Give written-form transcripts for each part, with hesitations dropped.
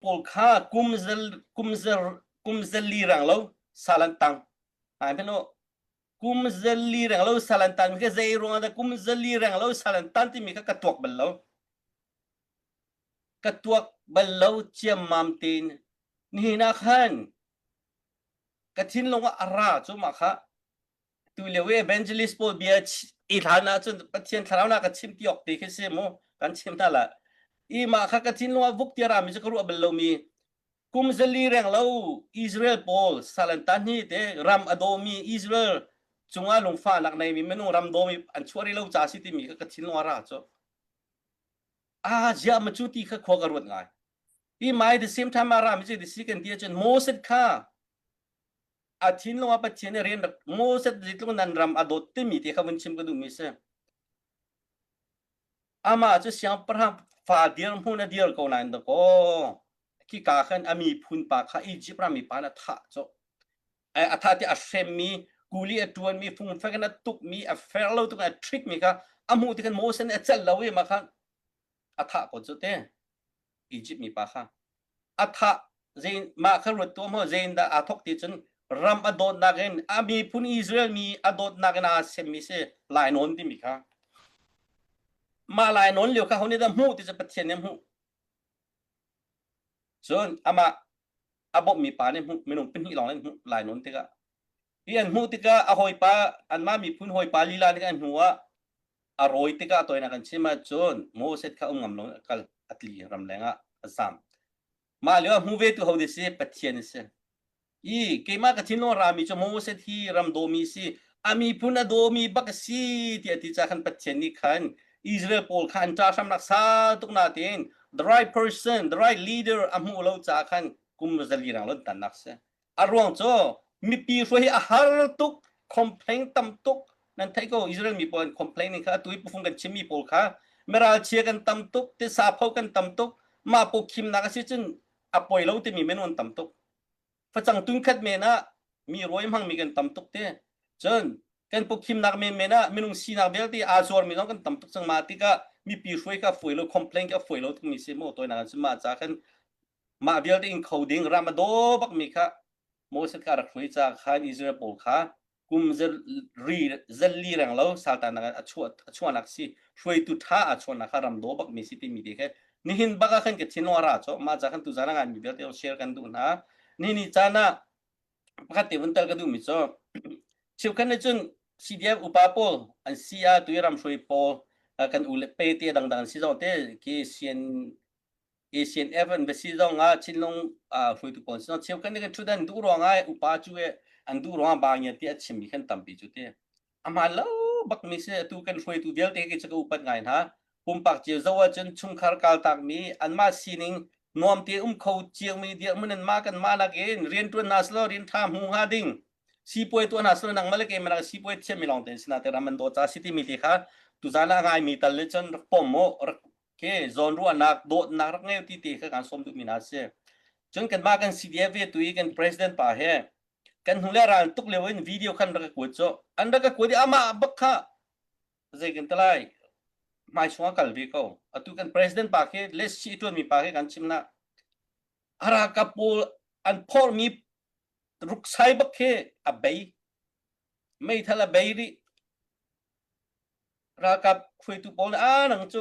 Pawl kha kum zel kum zer kum zeli rang lo sal an tang. Ai hmanh u. Kum zeli reng lo sal an tan khi zei ruang ah dah kum zeli reng lo sal an tan timi kha ka tuak bal lo. Ka tuak bal lo ciammam tein nihin ah khan ka thinlung ah a ra cu mah kha tu lio i evangelist pawl bia i hlan ahcun Pathian thlarau na ka chim ti awk te khi si mu kan chim hna la i mah kha ka thinlung ah vuk ti a rami cu ka ruah bal lomi kum zali reng lo Israel pawl sal an tan hi te ram a dawmi Israel cungah lungfahnak neimi minung ram dawmi an chuah rih lo ca si timi kha ka thinlung a ra cu a ziah ma cu ti kha khua ka ruat ngai i mai the same time a rami cu ti si kan ti ahcun Moses kha a thinlung ah Pathian nih rian rak Moses zeitluk nan ram a dawt timi ti kha vun chim ka duhmi si Amah cu siangpahrang fa dirhmun a dir ko nain dakaw khika khan a miphun pa kha Izipt ram mi pa nih a thah cu. A thah ti a hremmi, kuli a ṭuanmi, fungfek in a tukmi, a fair lo tuk in a trick mi kha a hmuh tikhan Moses nih a celh lo i mah kha a thah ko cu te. Izipt mipa kha a thah zei mah kha ruat tuah maw zei in dah aa thawk ti cun ram a dawtnak in a miphun Israel mi a dawtnak in aa semmi si lainawn timi kha mah lainawn lio kha ho nih dah hmuh ti cu Pathian nih a hmuh cun amah a bawmhmi pa nih hmuh minung pahnih lawng nih hmuh lainawn tikah hi an hmuh tikah a hawipa anmah miphun hawipa lila nih an hnu ah a rawi tikah toinak an chim ahcun Moses kha um ngam lo a kal a tli ramleng ah a zam mah lio ah hmu ve tu ho si Pathian a si i keimah ka thinlung rami cu Moses hi ram dawmi si a miphun a dawmi bak a si tiah ti ca khan Pathian nih khan Israel pawl kha an ṭa hramnak sa tuk na tein the right person the right leader a hmuh lo ca khan kum zali rang lon tannak si A ruang cu mipi hruai hi a har tuk, complain tam tuk. Nan theih ko Israel mi pawl an complain ning kha atu i pufung kan chimmi pawl kha miralchia kan tam tuk, tisapho kan tam tuk, mah pawkhimnak a si cun a poi lo timi minung an tam tuk. Facang tun khat men ah mi rawi hmangmi kan tam tuk te. Cun kan pawkhimnak menmen ah minung sinak vialte aa zuarmi zong kan tam tuk cang mah tikah mipi hruai kha fawi lo complain kha fawi lo tukmi si mu toinak cun mah ca khan Mah vialte in kho ding ram a daw bakmi kha Moses kha a rak hruai caah khan Israel pawl kha kum ri zali reng lo saltanak a chuah a chuahnak si hruaitu ṭha a chuahnak kha ram daw bakmi si timi te kha nihin bak ah khan ka thinlung a ra cho mah ca khan tuzan ah ngan mi vialte share kan duh hna ni ni caan ah pakhat te vun tel ka duhmi cu cheukhat nih cun CDF upa pawl an si ah tui ram hruai pawl kan u le pe te dangdang an si zong te ki CN Asian Evan basi zong ah Chinlung hruaitu pawl sin cheukhat nih kan thut an duh ruang ah upa cu e an duh ruang ah ba ngia ti a chimmi khan tampi cu ti a hmaan lo bak mi si atu kan hruaitu vialte khi cu ka upat ngai hna pumpak cio zo ahcun chungkhar kaltak mi anmah sining nuam te um kho cio mi dirhmun an mah kan mah nakin rian tuan hna selaw rian tha hmu hnga ding sipuai tuah hna selaw nangmah le keimah nak sipuai thiam mi lawng te sina te ram an daw ca si ti mi te kha tuzan ah ngai mi tal le cun rak pom mu rak ke zawnruahnak dawtnak rak ngei ti te kha kan sawm duhmi hna si cun kanmah kan CDF ve tu i kan president pa he kan hnu le ral tuk lio in video khan rak ka kuat cu an rak ka kuat i amah bak kha zei kan talai hmai chungah kal ve ko atu kan president pa khi les chi tuan mi pa khi kan chim na ralkap pawl an phormi ruksai bak khi a bei meithal a bei rih Ralkap hruaitu pawl nih aa nang cu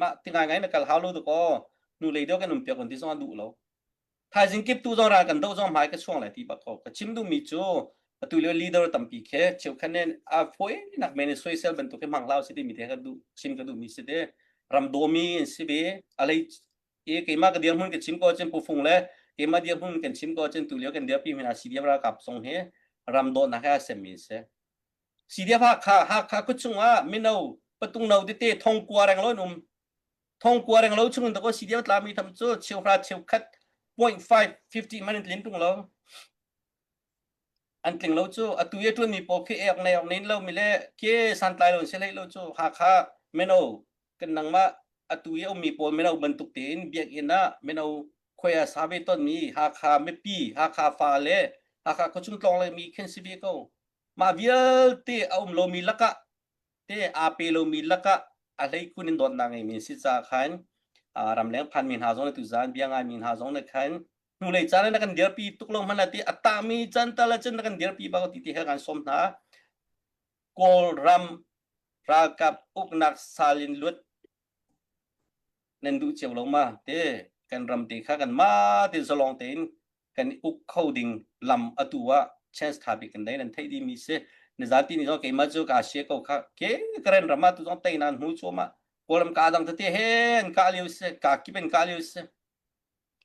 mah ti ngaingai na kal hau lo dakaw hnulei deuh kan um piak on ti zong a duh lo. Thaizing kip tu zong ral kan doh zong hmai ka chuang lai ti bak ko. Ka chim duhmi cu atu lio leader tampi khe cheukhat nih a fawi nak men in soisel bantuk hi hmang hlah usih timi te ka duh chim ka duhmi si te. Ram dawmi an si ve. A lei i keimah ka dirhmun ka chim ko cun pufung le keimah dirhmun kan chim ko cun tu lio kan dirpi hmanh ah CDF ralkap zong hi ram dawtnak he a semmi an si. CDF Hakha Hakha khuachung ah mino patung no tete thongkua reng lo an um. Thongkua reng lo chung in dakaw CDF tlami tham cu cheuhra cheukhat 0.5 50 man an tlin tung lo. An tling lo cu atu i a ṭuanmi pawl khi ek nei ok nen lo mi le ke santlai lo an si hlei lo cu Hakha mino kan nangmah atu i a ummi pawl mino bantuk tein biakinn ah mino khoi a sa ve tonmi Hakha mipi Hakha fa le Hakha khuachung tlawng le mi khin si ve ko. Mah vialte a um lomi lakah te aa pe lomi lakah a hleikhun in dawtnak ngeimi si caah khan. Ramleng phanmi hna zong le tuzaan bia ngaimi hna zong nih khan hnulei caan na kan dirpi tuk lo hmanh ti a tami caan tal cun na kan dirpi bak ti ti he kan sawm hna. Kawlram ralkap uknak salin luat nan duh cio lo ma te kan ram te kha kan ma te zalong tein kan uk kho ding lam atu ah chance tha bik kan nei nan theih dih mi si. Nizan ti ni zong keimah cu ka share ko kha ke karen ram ah tu zong tei nan hmu chu ma Kawlram ka dang tete he an ka liu si ka kip in ka liu si.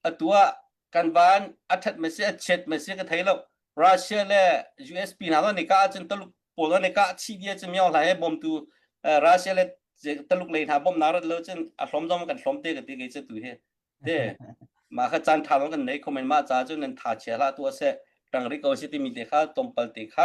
Atu ah kan van a that ma si a chet ma si ka thei lo. Russia le USP hna zong nih ka ahcun Taluk pawl nih ka chi dia cu miao hla he bawmtu Russia le Taluk lei hna bawmnak rat lo cun a hlawm zong kan hlawm te ka ti kei cu tu hi te. Mah kha caan tha zong kan nei comment mah ca cu nan tha chia hlah tu ase tang ri ko si timi te kha tompal te kha.